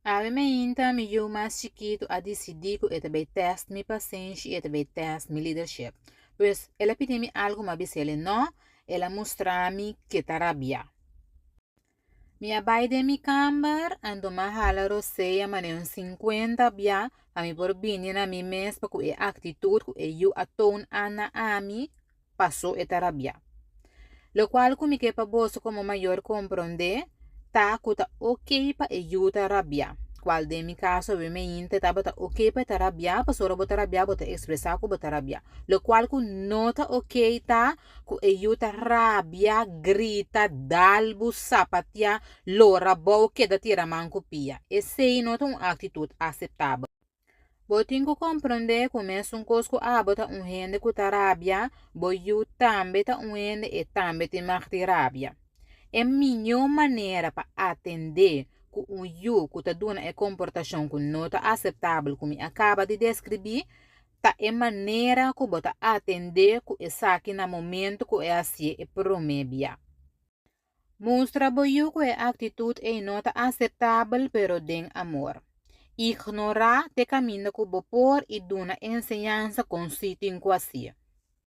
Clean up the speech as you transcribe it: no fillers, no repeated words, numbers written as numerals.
Awe mainta mi yu mas chikitu a disidí ku e ta bai tèst mi pasenshi i e ta bai tèst mi leadership. Pues, el a pidi mi algu, mi a bis'el nò, el a mustra mi ke ta rabiá. Mi a bai den mi kamber, anto mi a hala rosea manera un sinkuenta bia pa mi por bini na mi mes pa ku e aktitut ku e yu a toon a na ami pasó e ta rabiá. Lokual ku mi ke pa boso komo mayor komprondé ta ku ta oké pa e yu ta rabiá, kual den mi kaso awe meinta tabata oké pa e ta rabiá pasobra bo ta rabiá bo ta ekspresá ku bo ta rabiá. Lokual ku no ta oké ta ku e yu ta rabia, grita, dal bo, sapatia, lora bou, keda tira man ku pia. Esei no ta un aktitut aseptabel. Bo tin ku komprondé ku mesun kos ku abo ta un hende ku ta rabia, bo yu tambe ta un hende e tambe tin mag di rabia. E mihó manera pa atendé ku un yu ku ta duna e komportashon ku no ta aseptabel ku mi a kaba di deskribí, ta e manera ku bo ta atendé ku esaki na momentu ku e hasié e promé bia. Mustra bo yu ku e aktitut ei no ta aseptabel pero den amor. Ignorá te kaminda ku bo por i duna enseñansa kon si tin ku hasié.